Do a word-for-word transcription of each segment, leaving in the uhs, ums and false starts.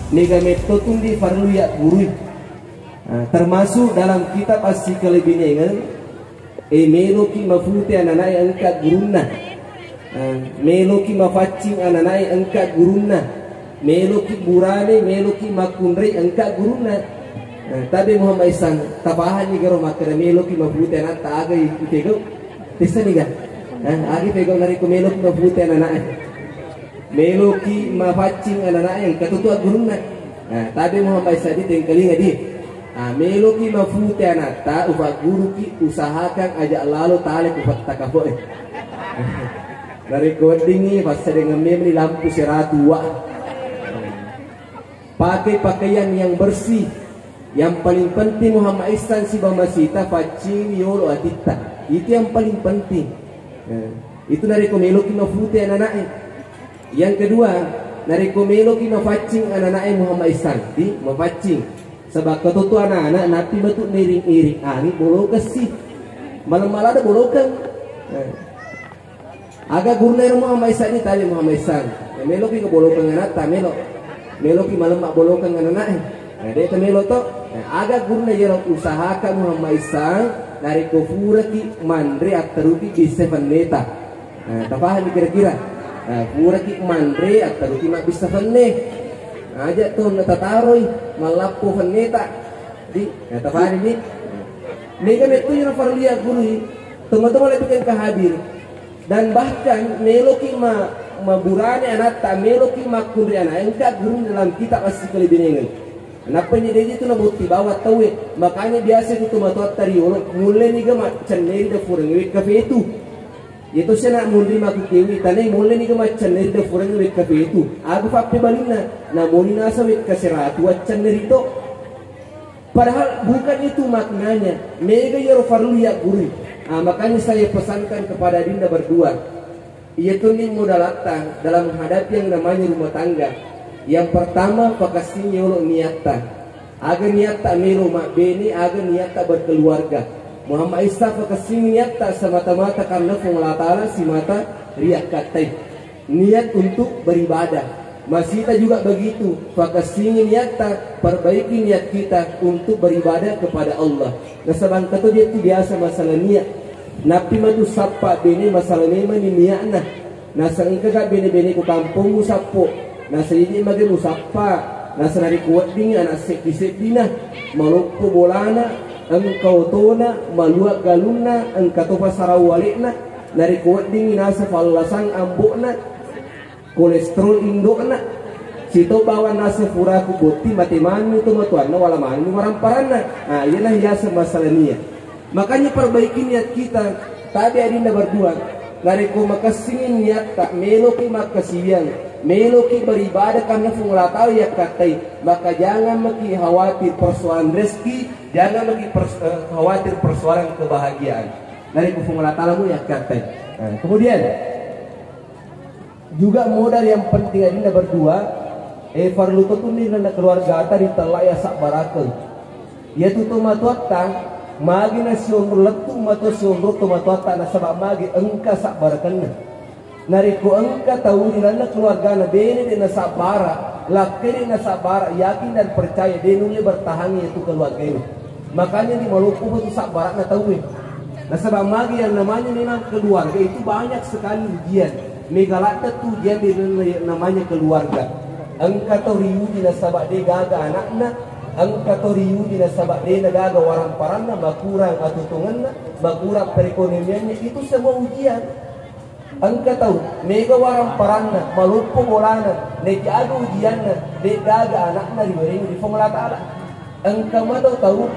Mega metto tundi farlu yaggurui. Ah, termasuk dalam kitab Assikalebinengeng, eh, meloki mafute anana'e engka gurunna. Ah, meloki mafaccing anana'e engka gurunna. Meloki burane, meloki makkunrai engka gurunna. Ah, tabe Muhammad Ihsan, tapahanni garo makkeda meloki mafute anatta aga i-, ipegau? Tessaniga? Ah, aga ipegau narekko meloki mafute anana'e? Meloki mafaccing anana'e engka to tu aggurunna. Nah, tabe Muhammad Ihsan di tengkalinga di. Ah, meloki mafute anatta, ufagguruki, usahakan aja lalo tale ku fattakafoe. Narekko weddingngi, passadengeng memeni lampu seratu wa. Pakai pakaian yang bersih. Yang paling penting Muhammad Ihsan siba masita faccing yolo atitta. Itu yang paling penting. Eh, itu narekko meloki mafute anana'e. Yang kedua, narekko meloki mafaccing anana'e Muhammad Ihsan, di mafaccing. Sebab katoto anak-anak napi matu ngiring-iring angin bolokessi. Malam-malam ada bolokeng. Eh. Aga gurunna ero Muhammad Ihsan ni, tabe Muhammad Ihsan. Ya, meloki kebolokeng anatta, melo. Meloki malemma bolokeng anana'e. Nah, de' to melo to. Nah, aga gurunna ero, usahakan Muhammad Ihsan, narekko furaki manre attaruki bisse fenneta. Nah, tapahami kira-kira. Nah, furaki manre attaruki mabbissa fenne. Aja to natataroi mallappo fenneta. Di, nah, tapahami ni. Mega metto ero farlia gurui. Teman-teman lebih ke hadir. Dan bahkan meloki ma-, maburane anatta, meloki makkunrai ana, engka guru dalam kitab Assikalebinengeng. Nappa ni deji tu nabotti bawang tauwe. Makanya biasa itu tomatoatta riolo, mulle niga maccenneri da fureng wekka fetu. Itu sena munri maku kewi, tanai mulle niga maccenneri da fureng wekka fetu. Aga fappebalinna, namoni nasa wekka seratu accenneri to. Padahal bukan itu maknanya. Mega iyaro farlu yaggurui. Ah, makanya saya pesankan kepada dinda berdua. Iya tonni modalatta dalam menghadapi yang namanya rumah tangga. Yang pertama, pakassingi yolo niatta. Aga niatta melo mabbene, aga niatta berkeluarga. Muhammad Isa pakassingi niatta semata-mata karena Puang Allah Ta'ala simata riakkattai. Niat untuk beribadah. Masita juga begitu, pakassingi niatta, perbaiki niat kita untuk beribadah kepada Allah. Nasaba engka to je tu biasa masalah niat. Nappi matu sappa bene masalah memang ni niatna. Nasa engka ga bene-bene ku kampongmu sappo. Nasa iji mage musappa. Nasa narekko wedding anak seddi-seddina. Maloppo bolana, engka otona, malua galunna, engka topa sarau walekna. Narekko weddingngi nasa fallasang ambo'na, kolesterol indo'na, sito bawang nasa furaku botti, mate manenni to matuanna, wala manenni waramparanna. Ah, iyana yaseng masalah niat. Makanya perbaiki niat kita, tabe adinda berdua. Narekko makessingi niatta, meloki makkasiwiang, meloki beribadah karena Puang Allah Ta'ala yakkattai, maka jangan maki khawatir persoalan rezeki, jangan maki pers-, eh, khawatir persoalan kebahagiaan. Narekko Puang Allah Ta'ala mu yakkattai. Nah, kemudian juga modal yang penting adinda berdua, eh, farlu to tunni ri keluargata ritellai asabbarakeng. Iyatu tomatoatta, magi nasionro lettu mato sionro tomatoatta nasaba magi engka sabbarakenna. Narekko engka tau ri lalenna keluargana bene de nasabbara, lakkai de nasabbara, yakin dan percaya de nulle bertahangi iyatu keluargana. Makanya di maloppo tu sabbarakna tauwe. Nasaba magi yang namanya memang keluarga itu banyak sekali ujian. Mega ladde tu ujian di yang namanya keluarga. Engka to riuji nasaba de gaga anakna, engka to riuji nasaba de na gaga waramparanna, makurang atutungenna, makurang perekonomiannya, itu semua ujian. Engka tau mega waramparanna, maloppo bolana, naejaga ujianna, de'gaga anakna riwerengngi ri Puang Allah Ta'ala. Engka mato tau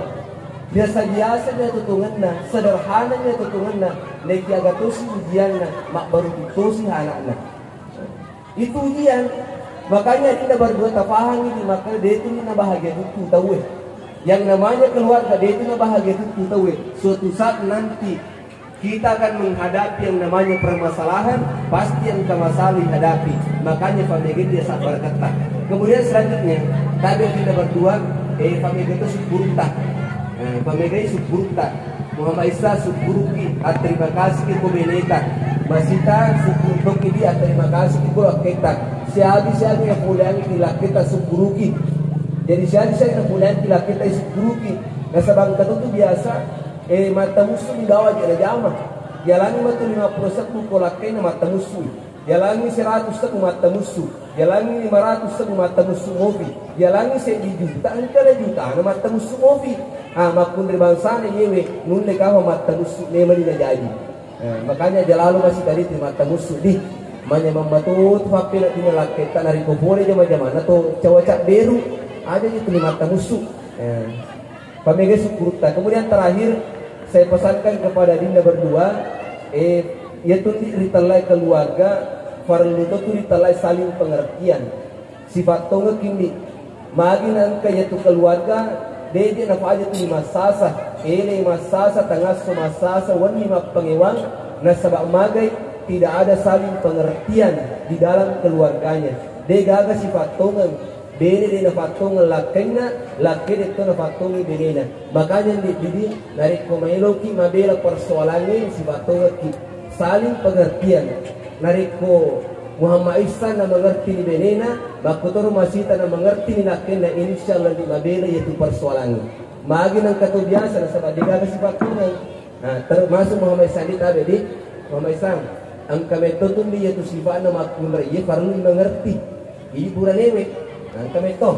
biasa-biasa mi atutungenna, sederhana mi atutungenna, naejaga tosi ujianna, mabbarutu tosi anakna. Itu ujian. Makanya kita berdua tapahangi di maka detu ni nabahagia tutu tauwe. Yang namanya keluarga detu nabahagia tutu tauwe. Suatu saat nanti kita akan menghadapi yang namanya permasalahan, pasti engka masalah dihadapi. Makanya family dia sabar ketat. Kemudian selanjutnya, tadi kita berdua, eh, family itu syukur tak. Eh, family syukur tak. Muhammad Isa syukur ki, ah, terima kasih ki ko beneta. Masita, sukkuru tokki di, terima kasiki ko lakketta. Siabi-siabi napoleangiki lakketta sukkuruki. Jadi siabi-siabi napoleangiki lakketta sukkuruki. Nasaba engka tu biasa, eh, mattamussu mi gawa je najama. Yalangi matu lima puluh sebbu ko lakkainna mattamussu. Yalangi seratus sebbu mattamussu. Yalangi lima ratus sebbu mattamussu mofi. Yalangi seddi juta, engka na jutana mattamussu mofi. Ah, makkunrai bangsana yewe, nulle kafa mattamussu memani najaji. Eh, makanya aja lalo masih tadi tu mattamussu di. Manyameng matu tu pappena dina lakketta narekko pole jama-jamanna to cawa cabberu. Aja itu mattamussu. Eh, pamega sukkurutta. Kemudian terakhir, saya pesankan kepada dinda berdua, eh, ya tundi ritellai keluarga, farellu to tu ritellai saling pengertian. Sifattongekki ndi. Magi nengka iyatu keluarga, deje nafaja tu massasa, ele massasa, tangasso massasa, wenni mappangewang, nasaba magai tidak ada saling pengertian di dalam keluarganya. De gaga sifattongeng, bene de nafattongeng lakkainna, lakkai de to nafattongengi benena. Makanya ndi didi, narekko maeloki mabela persoalangnge, sifattongekki. Saling pengertian. Narekko Muhammad Ihsan na mengerti ni benena, makkutoro masita na mengerti ni lakkainna, insyaallah ndi mabela iyatu persoalangnge. Magi nengka to biasa nasaba de gaga sifattongeng. Nah, termasuk Muhammad Ihsan di tabe di Muhammad Ihsan. Engka metto tundi iyatu sifatna makkunrai, iye farellu mengerti. Idi buranewe. Nah, engka metto.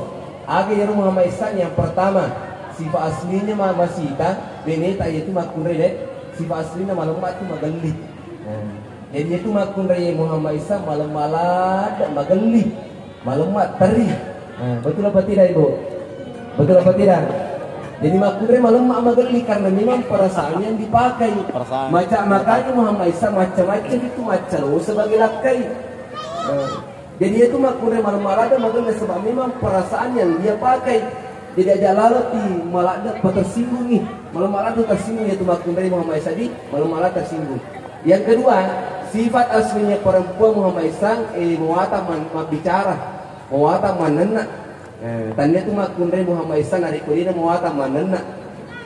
Aga iyaro Muhammad Ihsan yang pertama, sifat aslinya ma-, masita, beneta iyatu makkunrai de. Sifat aslina malemma tu magelli. Nah. Jadi itu makkunrai Muhammad Ihsan malemma ladde magelli, malemma teri. Nah, betul apa tidak, Ibu? Betul apa tidak? Jadi makkunrai malemma magelli karena memang perasaan yang dipakai. Perasaan. Macam makanya Muhammad Ihsan macam-macam itu macam lo sebagai lakkai. Nah. Jadi itu makkunrai malemma ladde magelli sebab memang perasaan yang dia pakai. Jadi aja lalo ti maladde tersinggungi. Malemma ladde tersinggung iyatu makkunrai Muhammad Ihsan di, malemma ladde tersinggung. Yang kedua, sifat aslinya perempuan Muhammad Ihsan, eh, mawatang man-, mabbicara, mawatang mannenna. Eh, tania tu makkunrai Muhammad Ihsan narekko dena mawatang mannenna.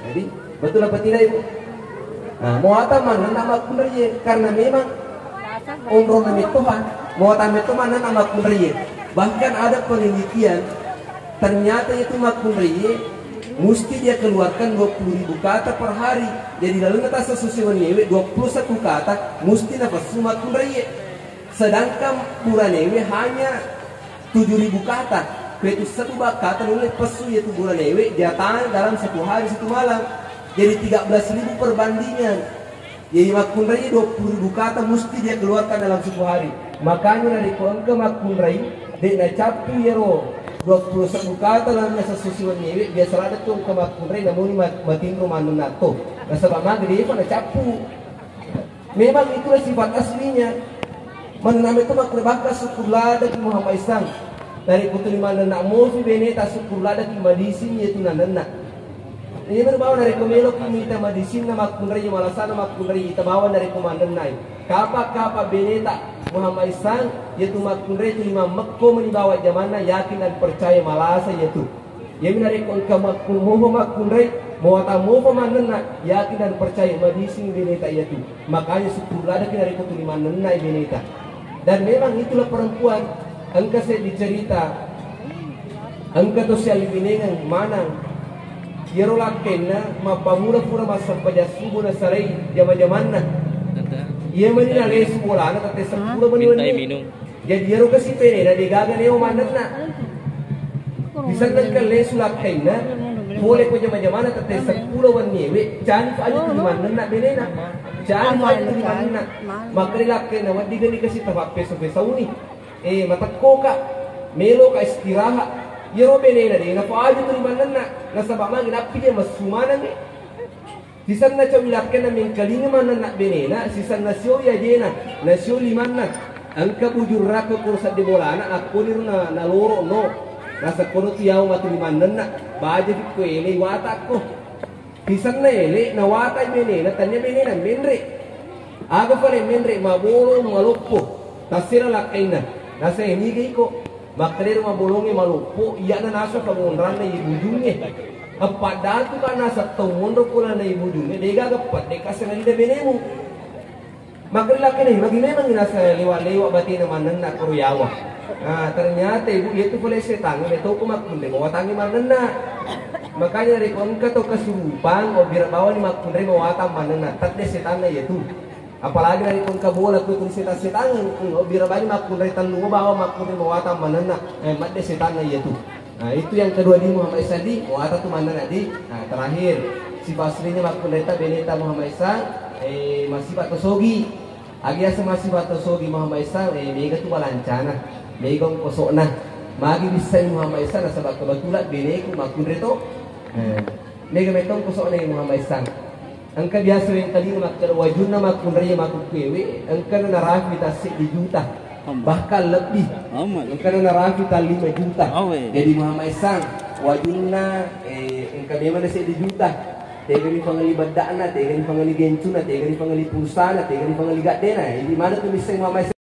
Jadi, betul apa tidak, Ibu? Nah, mawatang mannenna makkunrai, karena memang onrona mettoha, mawatang metto mannenna makkunrai. Bahkan ada penelitian, ternyata itu makkunrai musti dia keluarkan dua puluh ribu kata per hari. Jadi lalenna tassa susi wenniewe dua puluh satu kata musti nafessu makkunrai. Sedangkan buranewe hanya tujuh ribu kata. Kue tu satu bak kata nulle pessu iyatu buranewe jatang dalam satu hari satu malam. Jadi tiga belas ribu perbandingan. Jadi makkunrai dua puluh ribu kata mesti dia keluarkan dalam satu hari. Makanya narekko engka makkunrai, de nacappu iyaro dua puluh satu kata lalenna sessu siwenniewe, biasa ladde tu engka makkunrai namuni mat-, matinro mannenna to. Nasaba magi defa nacappu. Memang itulah sifat aslinya. Mannenna metto makkunrai bakka sukkur ladde ki Muhammad Ihsan. Narekko tuli mannenna mofi beneta sukkur ladde ki madising iyatu nannenna. Iya baru bawa narekko meloki mita madisinna makkunrai, malasana makkunrai, ita bawa narekko mannennai. Kapa-kapa beneta Muhammad Ihsan, iyatu makkunrai tuli mammekko meni bawa jamanna, yakin dan percaya malasa iyatu. Iyami narekko engka makku-, mofa makkunrai, mawatang mofa mannenna, yakin dan percaya madising beneta iyatu. Makanya sukkur ladde ki narekko tuli mannennai beneta. Dan memang itulah perempuan, engka seddi cerita, engka to sialibinengeng maneng. Iyaro lakkainna mappamula pura massempajang subuh nasalai jama-jamanna. Iya mani nalesu bolana tette seppulo mani wenni. Jadi iyaro kasi penena degaga neo mannenna. Disenna engka lesu lakkainna, pole ko jama-jamana tette seppulo wenniewe, cani pa aja tuli mannenna benena. Cani pa aja tuli mannenna. Makkeda lakkainna, wedding gani kasi tapappeso-pesauni. Eh, matekkoka, meloka istirahat. Iyaro benena de napaja tuli mannenna, nasaba magi nappi je messu manengngi. Sisenna cawi lakkainna mengkalinga mannenna benena, sisenna sioi ajena, nasio limanna. Engka bujurrakko ko sedde bolana, akkoniro na, naloro no. Nasekkono tu yawo matuli mannenna, baja ko elei watakko. Sisenna ele nawatai benena, tania benena menre. Aga pale menre, mabolong maloppo. Tassera lakkainna. Naseng niga iko. Makkedai ro mabolongnge maloppo, iyana naseng pangonranna ibujungnge. Eppa datu ka naseng tau monro ko lana ibujungnge, degaga pedde kaseng ida benemu. Magelakene, magi memang nasa lewa-lewa batena manenna koro yawa. Nah, ternyata ibu, iya tu pole setang, iya toko makkunre mawatangi manenna. Makanya reko engka to kesurupan, obira bawani makkunre mawatang manenna, tedde setanna iya tu. Apalagi dari engka bola ku tu setang-setang, obira bani makkunre tellu bawa makkunre mawatang manenna, eh, madde setanna iya tu. Nah, itu yang kedua di Muhammad Isang di, muata tu manna di. Nah, terakhir, sifat aslinya makkunreta beneta Muhammad Isang, eh, masifat tosogi. Agi asa masifat tosogi Muhammad Isang, eh, mega tu balancana, mega ongkosokna. Magi bisa Muhammad Isang, nasaba kebetulan beneku makkunre to. Eh, mega metong kosokna Muhammad Isang. Engka biasa wengkalinga makkeda wajunna makkunrai makkukkuewe, engkana narapi tasseddi juta, bahkan lebih. Engkana narapi tallima juta. Jadi Muhammad Isang, wajunna, eh, engka memang seddi juta. Tegani pangeli beddakna, tegani pangeli gencuna, tegani pangeli pulsana, tegani pangeli gaddena. Jadi mana tu misseng Muhammad Isang?